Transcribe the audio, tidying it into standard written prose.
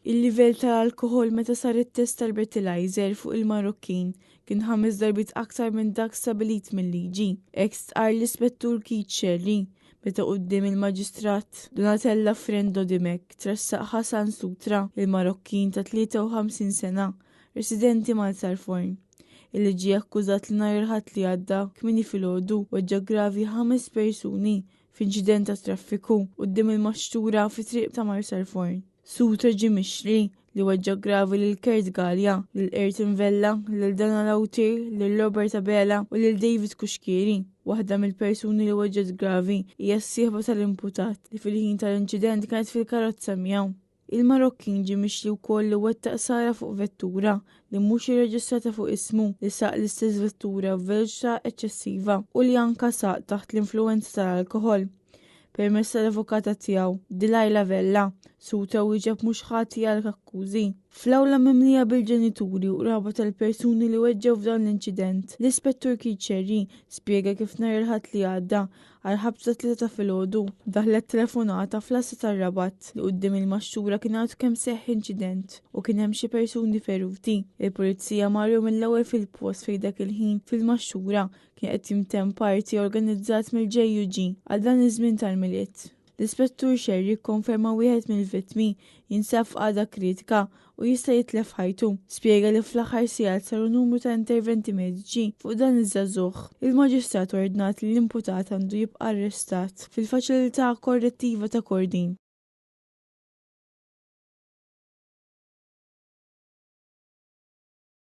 Il-livell tal-alkoħol meta sar it-test tal-breathalyzer fuq il-Marokkin kien ħames darbiet aktar minn dak stabilit mil-liġi, hekk stqarr l-Ispettur Keith Scerri meta quddiem il-Maġistrat Donatella Frendo Dimech tressaq Hassan Sutra, il-Marokkin ta' 53 sena, residenti Marsalforn, illi ġie akkużat li nhar il-Ħadd li għadda kmieni filgħodu weġġa' gravi ħames persuni f'inċident tat-traffiku quddiem il-maxtura fi triq ta' Marsalforn. Sutra ġie mixli li weġġa' gravi lil Kurt Galea, lil Ayrton Vella, lil Dana Lautier, lil Robert Abela u lil David Cuschieri. Waħda mill-persuni li weġġgħet gravi hija s-sieħba tal-imputat li fil-ħin tal-inċident kienet fil-karozza miegħu. Il-Marokkin ġie mixli wkoll li wettaq sara fuq vettura li mhux irreġistrata fuq ismu, li saq l-istess vettura b'veloċità eċċessiva u li anka saq taħt l-influwenza tal-alkoħol. Permezz tal-avukata tiegħu, Delilah Vella, Suta wieġeb mhux ħati għal akkużi. Fl-awla mimlija bil-ġenituri u qraba tal-persuni li weġġgħu f'dan l-inċident, l-Ispettur Keith Scerri spjega kif nhar il-Ħadd li għadda għal ħabta tlieta ta' filgħodu daħlet telefonata fl-għassa tar-Rabat li quddiem il-maxtura kien għadu kemm seħħ inċident u kien hemm xi persuni feruti. Il-Pulizija marru mill-ewwel fil-post fejn dak il-ħin fil-maxtura kien qed jintemm party organizzat mill-JUG għal dan iż-żmien tal-Milied. L-Ispettur Scerri kkonferma wieħed mill-vittmi jinsab f'qagħda kritika u jista' jitlef ħajtu. Spjega li fl-aħħar sigħat saru numru ta' interventi mediċi fuq dan iż-żagħżugħ. Il-Maġistrat ordnat li l-imputat għandu jibqa' arrestat fil-Faċilità Korrettiva ta' Kordin.